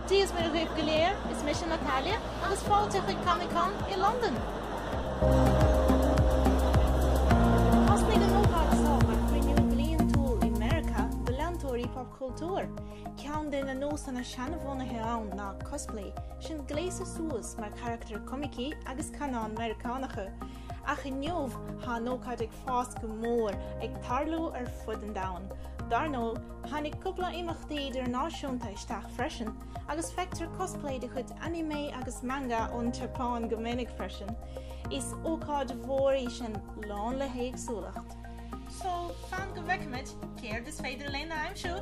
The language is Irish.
Dia is Muire dhaoibh go léir, is mise Natalia agus fáilte chuig Comic Con i Londain! Thosnaigh an ócáid seo mar chruinniú bliantúil i Meiriceá do leantóirí popchultúir. Ceann de na nósanna seanbhunaithe ann ná cosplay, sin gléasadh suas mar charachtar coimicí agus scannán Meiriceánacha. Ach inniu, tá an ócáid ag fás go mór, ag tarlú ar fud an domhain. Dar ndóigh, Tháinig cúpla imeachtaí idirnáisiúnta isteach freisin, agus feictear cosplay de chuid anime agus manga ón tSeapáin go minic freisin. Is ócáid mhór í sin, lán le héagsúlacht. So, fan go bhfeicfimid céard is féidir linn a aimsiú!